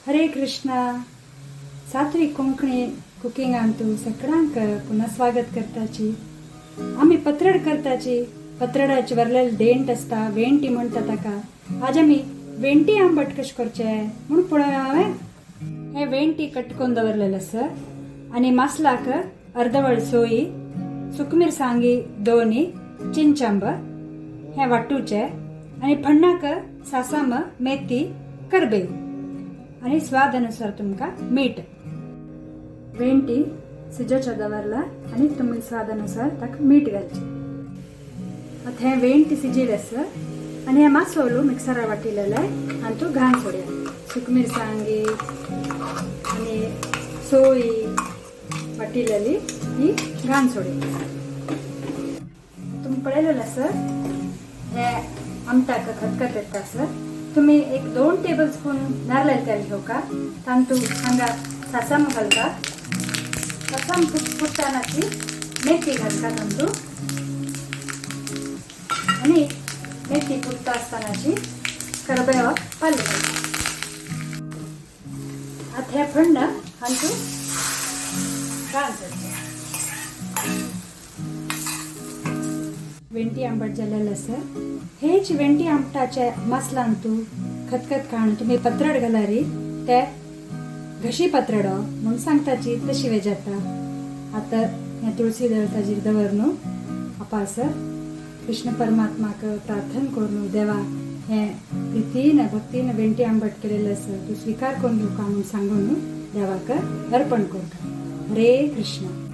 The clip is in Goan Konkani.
हरे कृष्णा. सात्विक कोंकणी कुकिंगान तूं सगळ्यांक पुन्हा स्वागत करताची. आमी पत्रड करताची. पत्रडाचे वरलेले देंट आसता, वेंटी म्हणटा ताका. आज आमी वेंटी आंबट कशें करचे म्हूण पळोवया. हांवें हे वेंटी कट करून दवरलेले आसा आनी मासलाक अर्दवळ सोयी, सुकमिरसांगी दोनी, चिंचांब हें वाटूचे आनी फण्णाक सासाम, मेथी, करबेव आनी स्वाद अनुसार तुमकां मीठ. वेंटी सिजोच्या दवरला आनी तुमी स्वाद अनुसार ताका मीठ घालचें. आतां हें वेंटी सिजिल्लें आसा आनी हें मासोलू मिक्सरार वाटिलेलें आनी तूं घालून सोडया. सुक मिरसांगी आनी सोयी वाटिलेली ही घालून सोडया. तुमी पळयलेलें आसा, हे आमटाक खतखत येता आसा. तुमी एक 2 टेबल स्पून नारळ तेल घेवका. तांतू हांगा सासम घालता. सासम फुटतानाची मेथी घालता तांतू आनी मेथी फुटता आसतनाची करबेवा पालो घालता. आतां हें फण्ण हातूं घालून सोडचें. वेंटी आंबट जालेलें आसा. हेच वेंटी आंबटाच्या मसलान तूं खतखत खाण तुमी पत्रड घालारी ते घशी पत्रडो म्हूण सांगताची तशी वेज जाता. आतां हें तुळसी दळ ताजेर दवर न्हू. आपास कृष्ण परमात्माक प्रार्थना करून, देवा, हें प्रितीन भक्तीन वेंटी आंबट केलेलें आसा, तूं स्विकार करून घेवका म्हूण सांगून देवाक अर्पण करता. हरे कृष्ण.